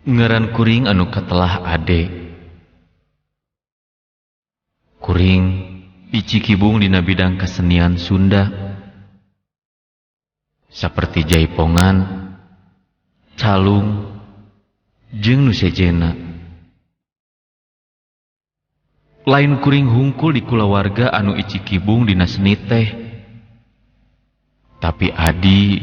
Ngaran kuring anu katelah Ade. Kuring icikibung dina bidang kesenian Sunda. Saperti jaipongan, calung, jeung nu sejenna. Lain kuring hungkul di kulawarga anu icikibung dina seni teh. Tapi adi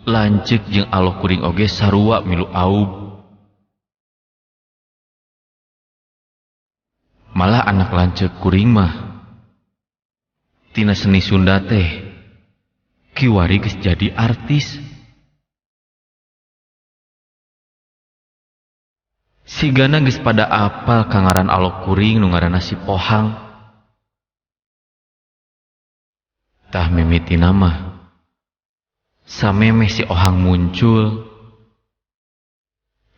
lanceuk jeung aloh kuring oge sarua milu aub. Malah anak lanceuk kuring mah tina seni Sunda teh kiwari geus jadi artis. Sigana geus pada apal ka ngaran aloh kuring nu ngaranna si Pohang. Tah mimitina mah samemeh si Ohang muncul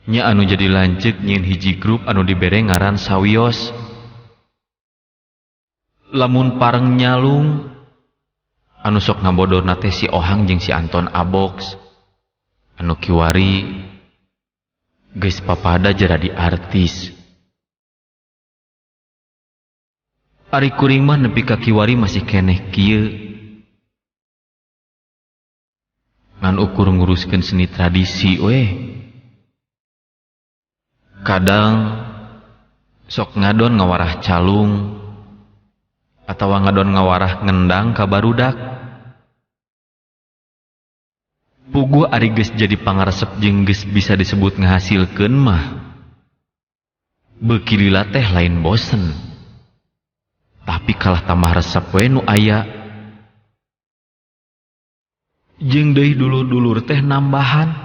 nya anu jadi lanceuk nyieun hiji grup anu dibere ngaran Sawios. Lamun pareng nyalung anu sok ngabodorna teh si Ohang jeung si Anton Abox anu kiwari geus papada jadi artis. Ari kuring mah nepi ka kiwari masih keneh kieu. Ngan ukur nguruskeun seni tradisi weh. Kadang sok ngadon ngawarah calung atawa ngadon ngawarah ngendang ka barudak. Puguh ari geus jadi pangaresep jeung geus bisa disebut ngahasilkeun mah. Beuki lila teh lain bosen. Tapi kalah tambah resep we nu aya. Jeung deui dulur-dulur teh nambahan.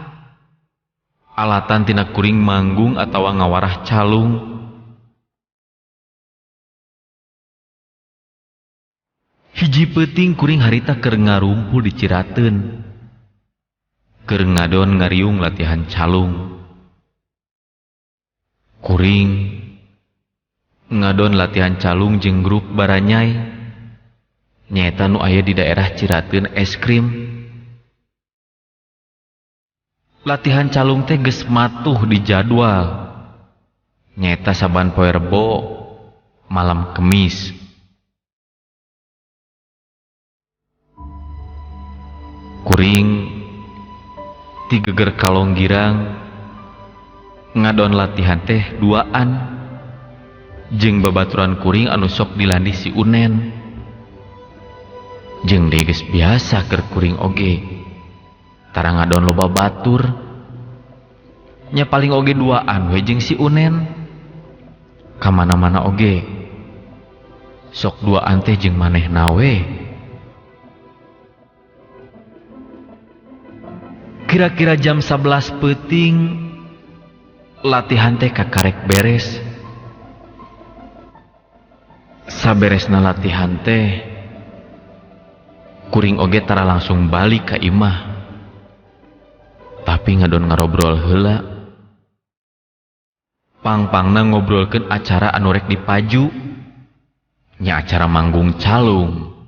Alatan tina kuring manggung atawa ngawarah calung. Hiji peuting kuring harita keur ngarumpul di Cirateun. Keur ngadon ngariung latihan calung. Kuring ngadon latihan calung jeung grup Baranyai. Nyaeta nu aya di daerah Cirateun es krim. Latihan calung teh geus matuh di jadwal. Nyaeta saban poe Rebo malam Kemis. Kuring ti geger kalong girang ngadon latihan teh duaan jeung babaturan kuring anu sok dilandi si Unen. Jeung deui geus biasa keur kuring oge tara ngadon loba batur. Nya paling oge duaan we jeung si Unen. Ka mana-mana oge sok duaan teh jeung manehna we. Kira-kira jam 11 peuting latihan teh kakarek beres. Saberesna latihan teh kuring oge tara langsung balik ka imah. Tapi ngadon ngarobrol heula. Pang-pangna ngobrolkeun acara anu rek dipaju. Nya acara manggung calung.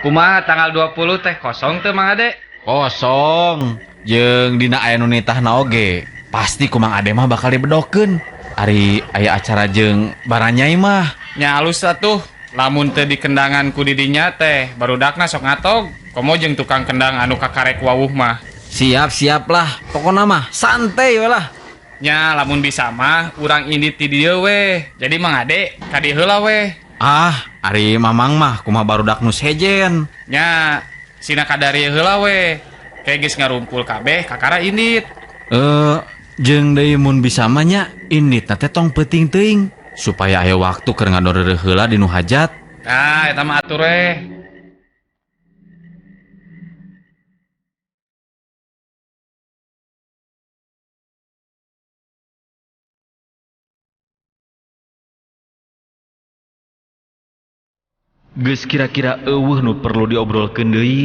Kumaha tanggal 20 teh kosong teu Mang Ade? Kosong. Jeung dina aya nu nitahna oge. Pasti ku Mang Ade mah bakal dibedokeun. Ari aya acara jeung Baranyai mah. Nya alus atuh. Lamun teu dikendangan ku didinya teh barudakna sok ngatog. Komo jeung tukang kendang anu kakarek wawuh mah. Siap-siap lah. Pokona mah santai we lah. Nya lamun bisa mah urang indit ti dieu we. Jadi Mang Ade ka dieu heula we. Ah, ari mamang mah kumaha barudak nu sejen. Nya, sina kadari heula we. Kayak geus ngarumpul kabeh kakara indit. Jeung deui mun bisa mah nya indit teh tong peuting teuing supaya aya waktu keur ngador heula di nu hajat. Nah, eta mah atur we. Geus kira-kira eueuh nu perlu diobrolkeun deui.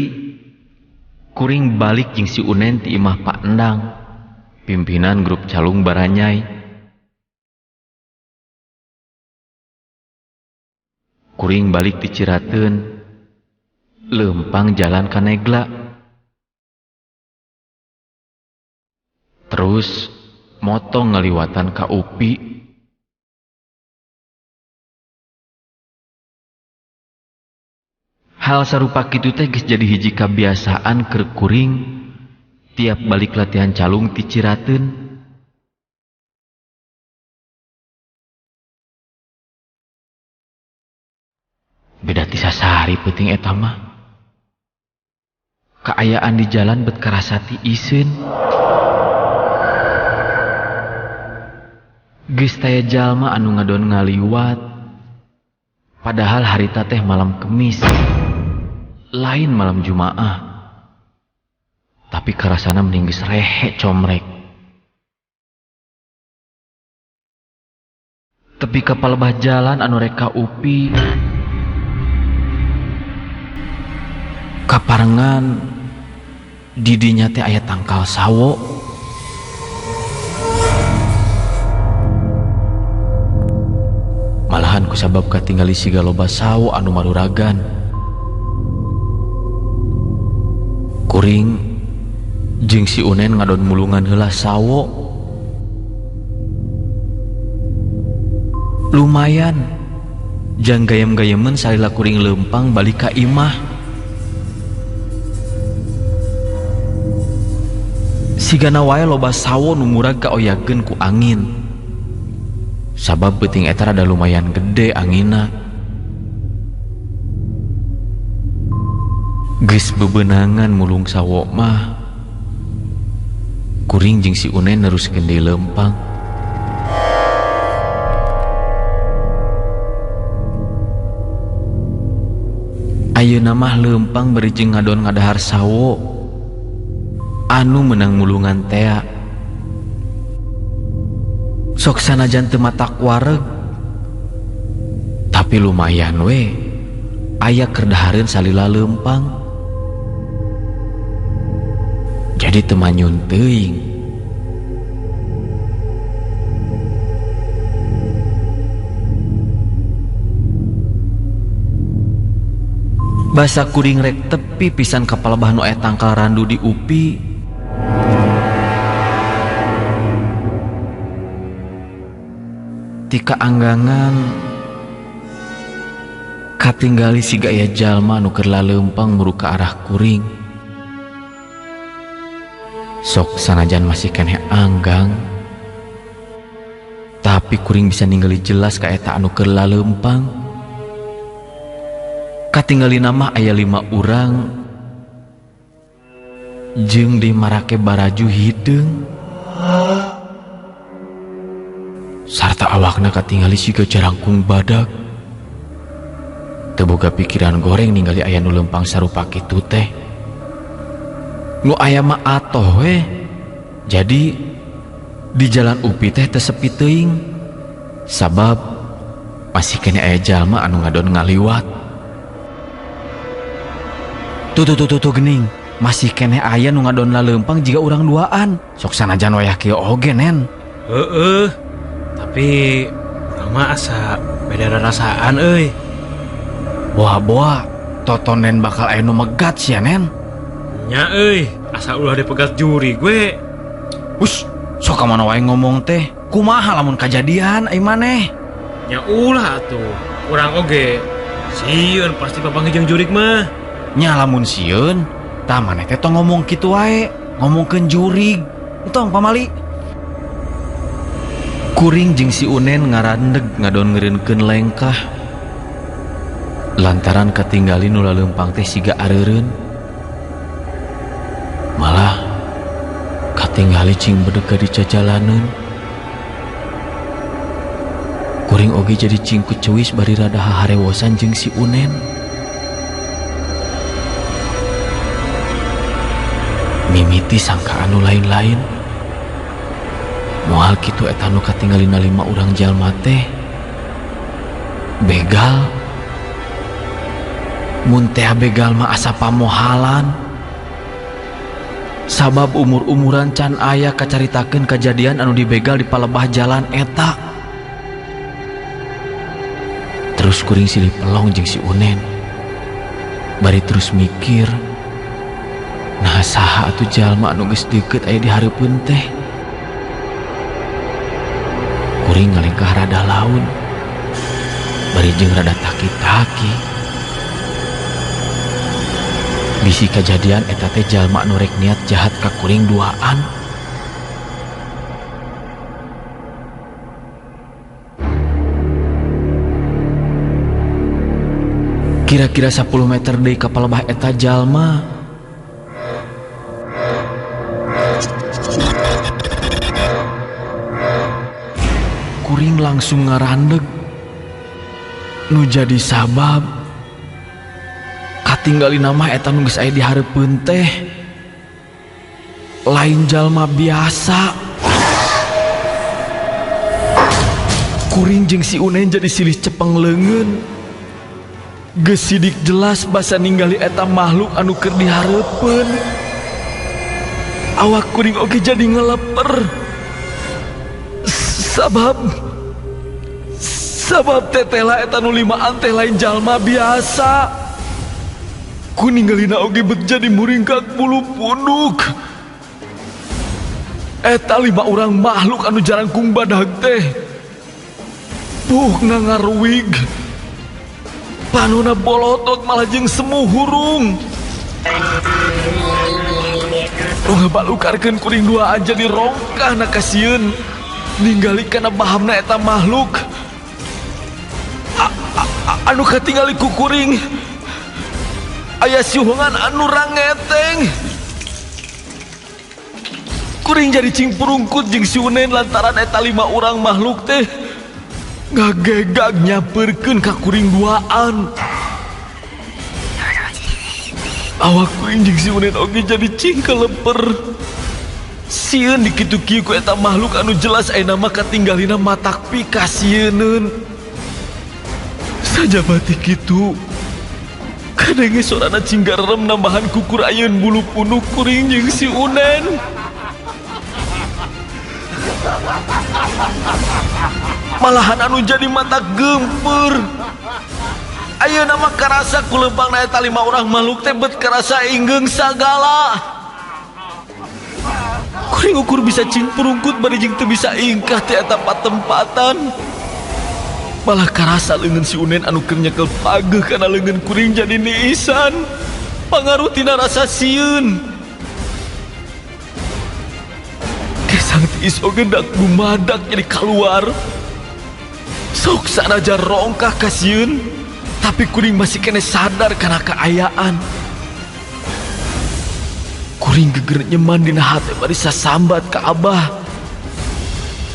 Kuring balik jeung si Unen ti imah Pak Endang, pimpinan grup calung Baranyai. Kuring balik ti Cirateun, leumpang jalan ka Negla. Terus motong ngaliwatan ka Upi. Hal sarupa kitu teh geus jadi hiji kabiasaan keur kuring tiap balik latihan calung ti Cirateun. Beda ti sasari peuting eta mah. Kaayaan di jalan bet karasa ti iseun. Geus taya jalma anu ngadon ngaliwat. Padahal harita teh malam Kemis, lain malam Jumaah. Tapi karasana mending geus rehe comrek. Tepi ka palebah jalan anu rek ka Upi, kaparengan didinya teh aya tangkal sawo. Malahan kusabab katingali siga loba sawo anu maruragan. Kuring jeung si Unen ngadon mulungan heula sawo. Lumayan jang gayem-gayemeun salila kuring leumpang balik ka imah. Sigana wae loba sawo nu murag kaoyageun ku angin. Sabab peuting eta rada lumayan gede angina. Geus bebenangan mulung sawo mah, kuring jeung si Unen neruskeun deui leumpang. Ayeuna mah leumpang bari jeung ngadon ngadahar sawo anu menang mulungan tea. Sok sanajan teu matak wareg, tapi lumayan we aya keur dahareun salila leumpang. Jadi teu manyun teuing. Basa kuring rek tepi pisan ka palebah nu aya tangkal randu di Upi. Tika anggangan katinggali siga aya jalma nu keur laleumpang muru ka arah kuring. Sok sanajan masih keneh anggang, tapi kuring bisa ningali jelas ka eta anu keur laleumpang. Katinggali nama aya 5 urang jeung di marake baraju hideung. Sarta awakna katingali siga jarangkung badak. Teu boga pikiran goreng ningali aya nu leumpang sarupa kitu teh. Nu aya mah atoh we. Jadi di jalan Upi teh teu sepi teuing. Sabab masih keneh aya jalma anu ngadon ngaliwat. Tuh tuh tuh tuh gening, masih keneh aya nu ngadon laleumpang jiga urang duaan. Sok sanajan wayah kieu oge nen. Heeh. Tapi urang mah asa beda rarasaan euy. Boa-boa totonen bakal aya nu megat sia nen. Nya euy, asa ulah dipegat juri gue. Hus, sok ka mana wae ngomong teh. Kumaha lamun kajadian ai maneh? Nya ulah atuh. Urang oge sieun pasti papanggih jeung jurig mah. Nya lamun sieun, tah maneh teh tong ngomong kitu wae, ngomongkeun jurig. Entong pamali. Kuring jeung si Unen ngarandeg ngadon ngeureunkeun lengkah. Lantaran katinggali nu laleumpang teh siga areureun. Malah katinggali cing bedega di jajalaneun. Kuring oge jadi cing kuceuis bari rada haharewosan jeung si Unen. Mimiti sangka anu lain-lain. Moal kitu eta nu katinggalina 5 urang jalma teh begal. Mun teh begal mah asa pamohalan. Sabab umur-umuran can aya kacaritakeun kajadian anu dibegal di palebah jalan eta. Terus Terus kuring silih pelong jeung si Unen. Bari terus mikir, nah saha atuh jalma anu geus deukeut aya di hareupeun teh. Kuring ngalengkah rada laun, bari jeung rada taki-taki. Bisi kajadian eta teh jalma anu rek niat jahat ka kuring duaan. Kira-kira 10 meter deui ka palebah eta jalma. Kuring langsung ngarandeg. Nu jadi sabab katinggali nama eta nu geus aya di hareupeun teh lain jalma biasa. Kuring jeung si Unen jadi silih cepeng leungeun. Geus sidik jelas basa ninggali eta makhluk anu keur dihareupeun. Awak kuring oge jadi ngeleper. Sabab tetela eta nu limaan teh lain jalma biasa. Ku ninggalina oge bet jadi muringkak bulu punduk. Eta lima urang makhluk anu jarangkung badag teh. Puh ngangaruwig. Panona bolotot malah jeung semu hurung. Nu ngabalukarkeun kuring duaan jadi rongkah na kasieun. Ninggali kana bahamna eta makhluk. Anu katingali ku kuring aya siuhungan anu rangeteng. Kuring jadi cingpurungkut jeung si Unen lantaran eta lima urang makhluk teh ngagegag nyamperkeun ka kuring duaan. Awak kuring jeung si Unen oge jadi cing keleper. Sieun dikitu kieu ku eta makhluk anu jelas ayeuna mah katinggalina matak pikasieuneun. Sajabati kitu kadenge sorana cinggarem nambahan kukur ayeun bulu punuk kuring jeung si Unen. Malahan anu jadi mata gempur. Ayeuna mah karasa ku lempangna eta lima urang makhluk teh bet karasa inggeung sagala. Kuring ukur bisa cingpurungkut bari jeung teu bisa ingkah teh eta patempatan. Malah karasa leungeun si Unen anu keur nyekel pageuh kana leungeun kuring jadi niisan. Pangaruh tina rasa sieun. Kesang tiis oge dak dumadak jadi kaluar. Sok sanajan rongkah kasieun, tapi kuring masih kene sadar kana kaayaan. Kuring geger nyeman dina hate bari sasambat ka Abah.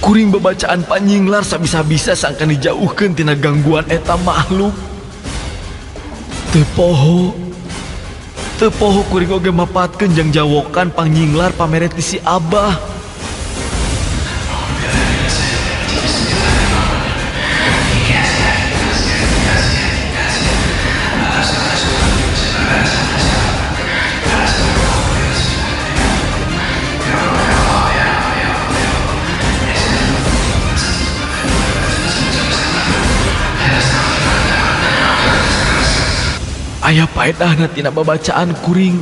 Kuring babacaan panyinglar sabisa-bisa sangkan dijauhkeun tina gangguan eta makhluk. Teu poho kuring oge mapatkeun jang jawokan panyinglar pameret di si Abah. Aya paedahna tina babacaan kuring.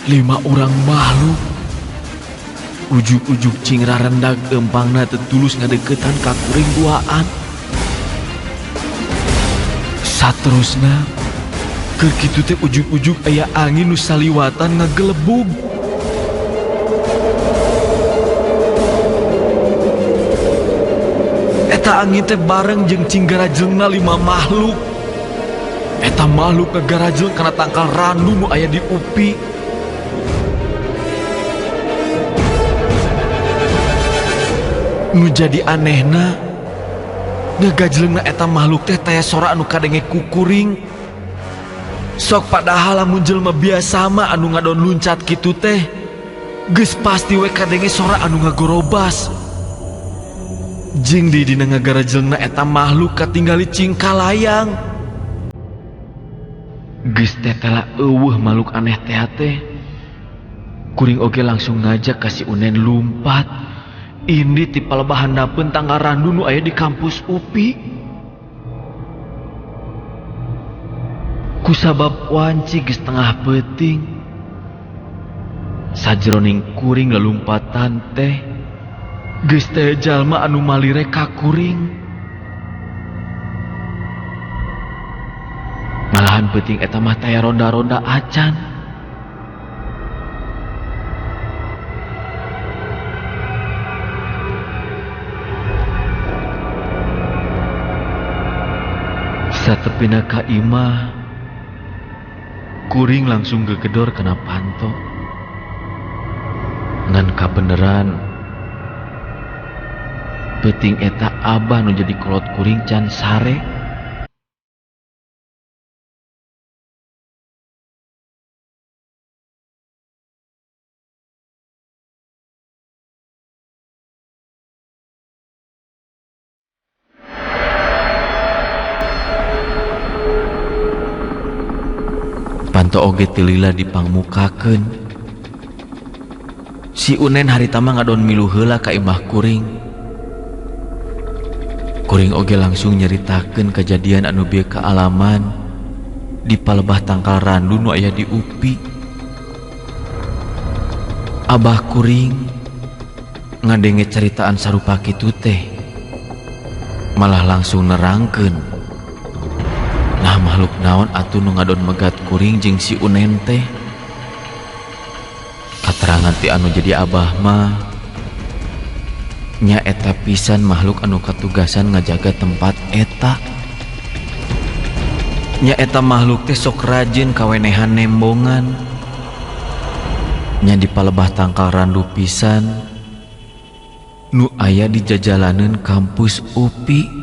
Lima urang makhluk ujug-ujug cing rarendag empangna teu tulus ngadeukeutan ka kuring duaan. Saterusna keur kitu teh ujug-ujug aya angin nu saliwatan ngagelebug. Eta angin teh bareng jeung cing garajengna lima makhluk. Eta makhluk ngagarajeng kana tangkal randu nu aya di UPI. Nu jadi anehna, ngagajlengna eta makhluk teh taya sora anu kadenge ku kuring. Sok padahal lamun jelema biasa mah anu ngadon luncat kitu teh geus pasti we kadenge sora anu ngagorobas. Jeung di dina ngagarajlengna eta makhluk katinggali cing kalayang. Geus tetela eueuh makhluk aneh teh. Kuring oge langsung ngajak ka si Unen lumpat. Ini ti palebah handapeun tanggal randu nu aya di kampus UPI. Kusabab wanci geus tengah peuting. Sajroning kuring lelumpatan teh geus teh jalma anu malire ka kuring. Malahan peuting eta mah taya ronda-ronda acan. Satepina ka imah, kuring langsung gegedor kana panto. Ngan kabeneran peuting eta abah nu jadi kolot kuring can sare. Panto oge teu lila dipangmukakeun. Si Unen harita mah ngadon milu heula ka imah kuring. Kuring oge langsung nyeritakeun kejadian anu bieu kaalaman di palebah tangkal randu nu aya di UPI. Abah kuring ngadenge ceritaan sarupa kitu teh malah langsung nerangkeun. Nah makhluk naon atuh nu ngadon megat kuring jeung si Unen teh. Katerangan ti anu jadi abah mah nya eta pisan makhluk anu katugasan ngajaga tempat eta. Nya eta makhluk teh sok rajin kawenehan nembongan. Nya di palebah tangkal randu pisan nu aya di jajalaneun kampus UPI.